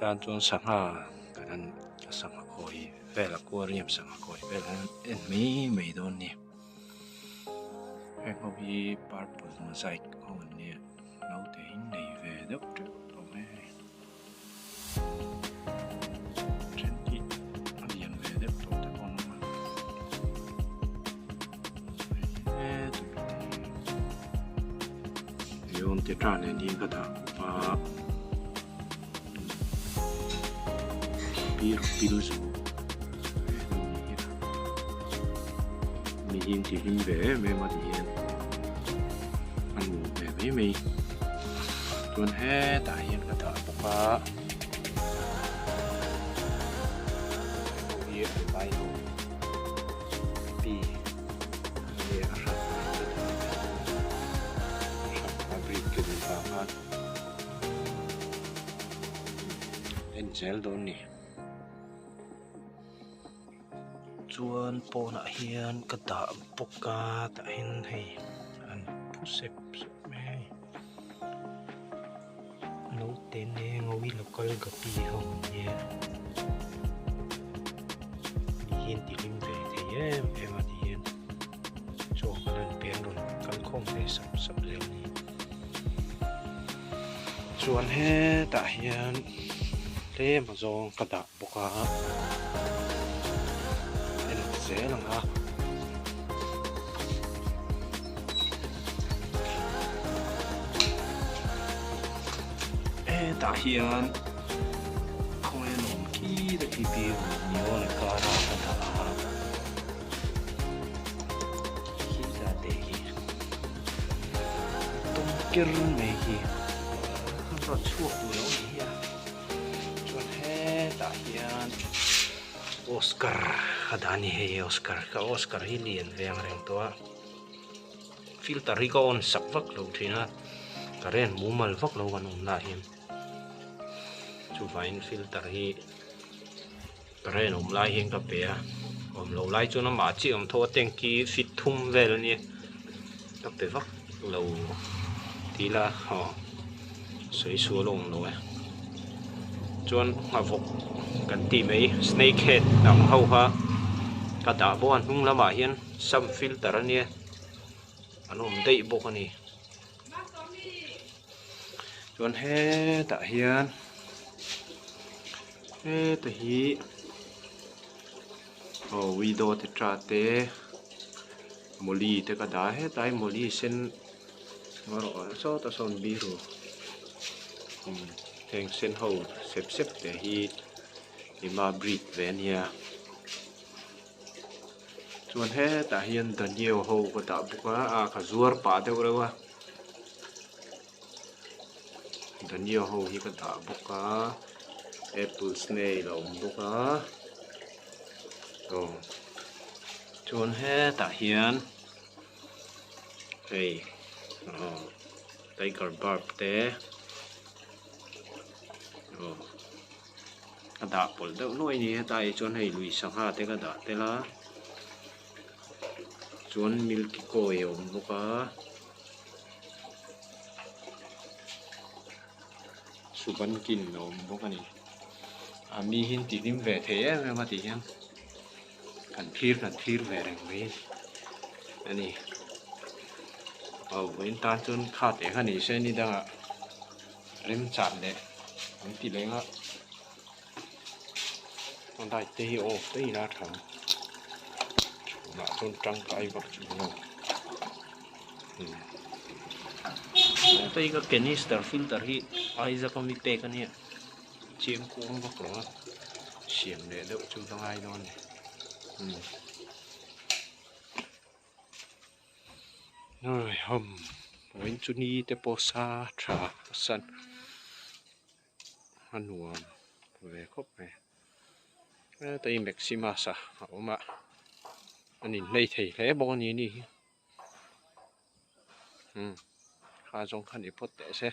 Tan chuan sangha kan han sangha kawi vel aquarium sangha kawi vel an en mai mai dawn a ni. Heng ho hi purple mosaic ho an nia naute hi nei ve deuh teuh tawh mai a hei. Then hi a lian ve deuh tawh te pawh an awm a. Leon tetra nen hian ka dah kawp a pir pil zo mi hi an ti hlim ve em em a ti hian a nuam ve mai mai chuan hetah hian ka dah bawk a hei hi albino pi enge a hran a hran a breed ka duh vang khan en zel dawn ni chuan pawnah hian ka dah bawk a tah hian hei an phu sep sep mai a hei naute nge ngawi local gapi ho an nia mi hian ti hlim ve thei em em a ti hian chaw kan han pe an rawn kal khawm ve sap sap zel a ni chuan hetah hian tlem a zawng ka dah bawk a en zel ang a. Hetah hian khawnge an awm khi te khi biru ni awn a kara ka dah a khitah te hi tum ker mai hi an rawn chhuak duh lo a ni hi a chuan hetah hian Oscar a dah a ni hei Oscar ka Oscar hi lian ve ang reng tawh a. Filter hi ka on sak vak lo thin a, current mumal vak lo kan awm lah hian chuvangin filter hi current awm lai hian ka pe a, awm loh lai chuan amah chiah awm tho a tank hi feet thum vel a nia ka pe vak lo tih ila aw sawi sual a awm lo e chuan nghavawk kan tih mai snake head ang ho kha ka dah bawk a hnung lamah hian sam filter a nia. An awm daih bawk a ni. Chuan hetah hian heta hi aw widow te tha te molly te ka dah a hetlai molly sen erawh sawtah sawn biru heng sen ho sep sep te hi ema breed ve a nia. Chuan hetah hian Daniel ho ka dah bawk a a ka zuar pah deuh reuh a Daniel ho hi ka dah bawk a apple snail a awm bawk a aw chuan hetah hian hei aw tiger barb te aw. A dah pawlh deuh nuai a ni hetlai ah chuan hei lui sangha te ka dah tel a chuan milky kawi a awm bawk a subankin a awm bawk a ni a mi hi an ti hlim ve thei em em a tih hian kan thlir kan thlir ve reng mai a ni aw vawiin tan chuan kha teh kha ni se ni dangah. Remchan leh an ti leng a a light te hi off daih ila a tha ang chhunah chuan tangkai vak chu awm lo heta hi ka canister filter hi Isaac a mi pek a nia chiang kuang vak lo a siam leh deuh chu la ngai dawn a ni. Hawm vawiin chu ni te pawh sa tha a san a nuam ve khawp mai heta hi maximus a a awm a an inhlei thei hle bawk a ni ani hi umm kha zawng kha ni phawt teh se.